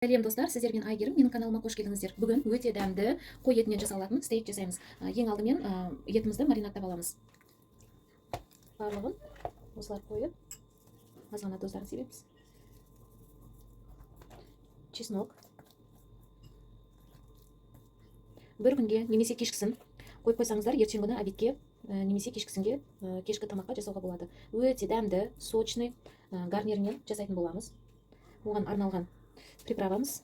Сәлем, достар! Сіздермен Айгерім. Менің каналыма қош келдіңіздер. Бүгін өте дәмді қой етінен жасалатын стейк жасаймыз. Ең алдымен етімізді маринадтап аламыз. Барлығын осылай қойып, аз ғана тұздарын себеміз. Чеснок. Бір күнге немесе кешкісін қойып қойсаңыздар, ертеңгі күні обедке немесе кешкісінге, кешкі тамаққа жасауға болады. Өте дәмді, сочный гарнирінен жасайтын боламыз. Оған арналған приправамыз: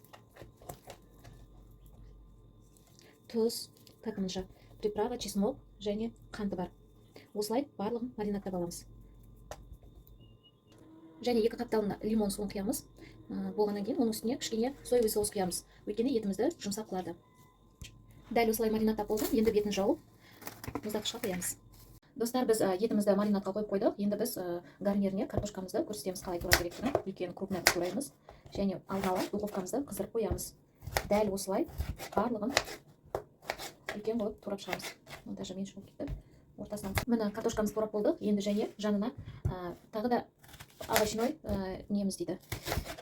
тұз, татымынша приправа, чеснок және қанты бар. Осылай барлығын маринадтап аламыз және екі қапталына лимон суын құямыз. Болғаннан кейін оның үстіне кішкене соевый соус құямыз, өйткені етімізді жұмсақ қылады. Дәл осылай маринадтап болды. Енді бетін жауып, мұздатқышқа қоямыз. Достар, біз етімізді маринадқа қойып қойдық. Енді біз гарниріне картошкамызды көрсетеміз, қалай турау керектігін. Үлкен, крупный қылып тураймыз және алдын ала духовкамызды қыздырып қоямыз. Дәл осылай барлығын үлкен қылып турап шығамыз. Даже меньше болып кетті ортасынан. Міне, картошкамызды турап болдық. Енді және жанына тағы да овощной неміз дейді,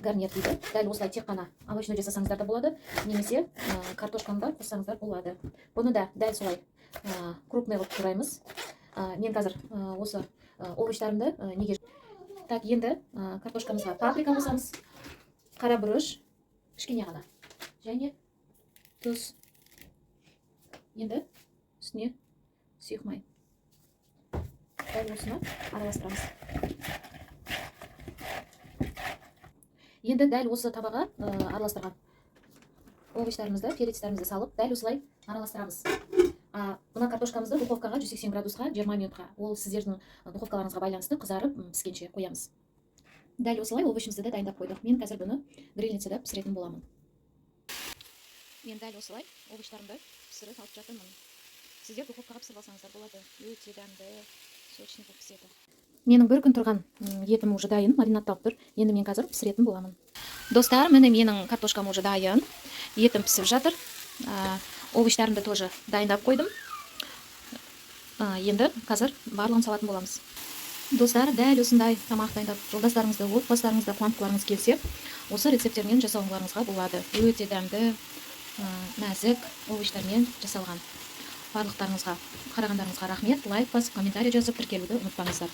гарнир дейді. Дәл осылай тек қана овощной жасасаңыздар да болады немесе картошканы да қоссаңыздар болады. Бұны да дәл солай крупный қылып тураймыз. Мен қазір осы овощтарымды неге. Так, енді картошкамызға паприка қосамыз, қара бұрыш кішкене ғана және тұз. Енді үстіне сұйық май. Дәл осыны араластырамыз. Енді дәл осы табаға араластырған овощтарымызды, перецтерімізді салып, дәл осылай араластырамыз. Мына картошкамызды духовкаға 180 градусқа 20 минутқа, ол сіздердің духовкаларыңызға байланысты, қызарып піскенше қоямыз. Дәл осылай овощымызды да дайындап қойдық. Мен қазір бұны грильницада пісіретін боламын. Мен дәл осылай овощтарымды пісіріп алып жатырмын. Сіздер духовкаға пісіріп алсаңыздар болады. Өте дәмді, сочный болып піседі. Менің бір күн тұрған етім уже дайын, маринадталып тұр. Енді мен қазір пісіретін боламын. Достар, міне, менің картошкам уже дайын, етім пісіп жатыр, овощтарымды тоже дайындап қойдым. Енді қазір барлығын салатын боламыз. Достар, дәл осындай тамақ дайындап, жолдастарыңызды, отбасыларыңызды қуантқыларыңыз келсе, осы рецепттермен жасауларыңызға болады. Өте дәмді, нәзік овощтармен жасалған. Барлықтарыңызға қарағандарыңызға рахмет. Лайк басып, комментарий жазып, тіркелуді ұмытпаңыздар.